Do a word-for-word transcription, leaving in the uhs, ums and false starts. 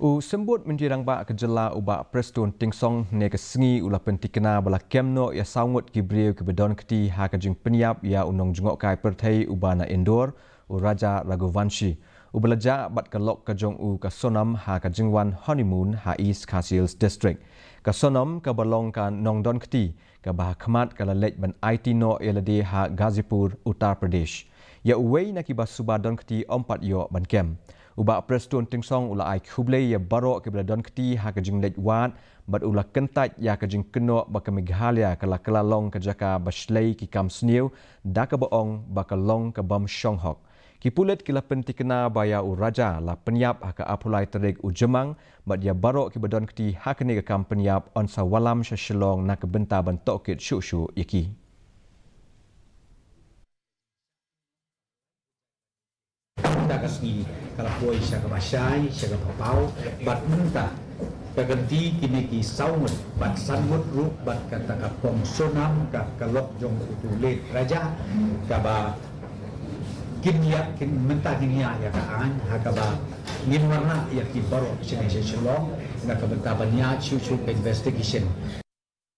U Symbud Myntri Rangbah ka Jylla u Bah Prestone Tynsong hynne ka sngi u la pyntikna ba la kem noh ïa saw ngut ki briew kiba don kti ha ka jingpynïap ïa u nongjngohkai pyrthei uba na Indore, u Raja Raghuvanshi, uba la jah bad ka lok ka jong u ka Sonam ha ka jingwan honeymoon ha East Khasi Hills District. Ka Sonam kaba long ka nongdon kti kaba ha khmat ka la leit ban aiti noh ïa lade ha Ghazipur, Uttar Pradesh. Ïa uwei na kiba suba don kti ym pat ïoh ban kem. U Bah Prestone Tynsong u la ai khublei ïa baroh kiba la don kti ha ka jingleit wad bad u la kyntait ïa ka jingkynnoh ba ka Meghalaya ka la kylla long ka jaka ba shlei ki kam sniew da kaba ong ba ka long ka bym shong hok. Ki pulit ki la pyntikna ba ïa u Raja la pynïap ha ka arphew lai tarik u Jymmang bad ïa baroh kiba don kti ha kane ka kam pynïap yn sa wallam sha Shillong na ka bynta ban tohkit shuh shuh ïa ki. Mynta ka sngi ka la poi sha kaba shai, sha kaba paw, bad mynta ka kynti kine ki saw ngut bad san ngut ruh bad kata ka pong Sonam, ka, ka lok jong utu u late Raja, kaba kin ïa, kin mynta kin ïa, ïa ka aiñ ha kaba ngin wanrah ïa ki baroh shane sha Shillong na ka bynta ban ïa shuh shuh ka investigation.